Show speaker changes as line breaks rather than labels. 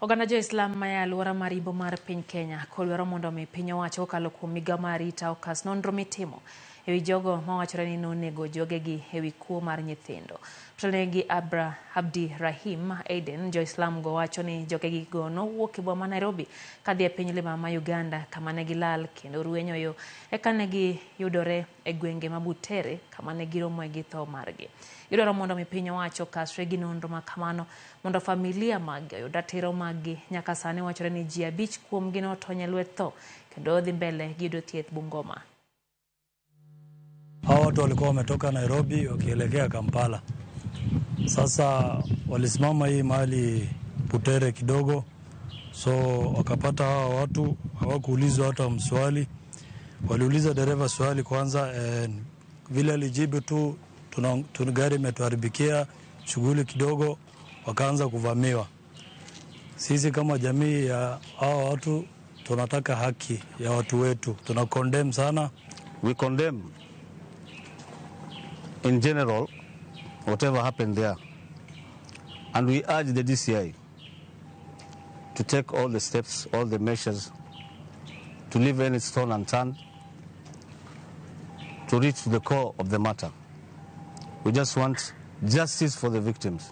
Oganda jo-Islam ma e alwora mar Imbo mar piny Kenya kodwaro mondo omi piny owacho kokalo kuom migao mar arita okas nonro mitimo e wi jogo mawachore ni nonego jogegi e wi kuo mar nyithindo. Otelnegi Abra Abdi Rahim Aden, jo-Islam go wacho ni jogegi go nowuok e boma ma Nairobi kadhi e piny libamba ma Uganda kama ne gilal kendo ruenyo yo eka ne giyudore e gwenge ma Butere kama ne giromoe gi tho margi. Gidwaro mondo mi piny owacho okasre gi nonro ma kamano mondo familia maggi oyud ratiro maggi. Nyaka sani wachore ni ji 5 kuomgi notony e lwet tho kendo dhi mbele gi yudo thieth Bungoma.
Hawa watu walikuwa wametoka Nairobi wakielekea Kampala. Sasa walisimama hii mahali Butere kidogo, so wakapata hawa watu hawakuulizwa hata mswali. Waliuliza dereva swali kwanza, vile alijibu tu tuna gari imetuharibikia shughuli kidogo, wakaanza kuvamiwa. Sisi kama jamii ya hawa watu tunataka haki ya watu wetu, tuna condemn sana.
We condemn in general whatever happened there, and we urge the DCI to take all the steps, all the measures to leave any stone unturned, to reach to the core of the matter. We just want justice for the victims.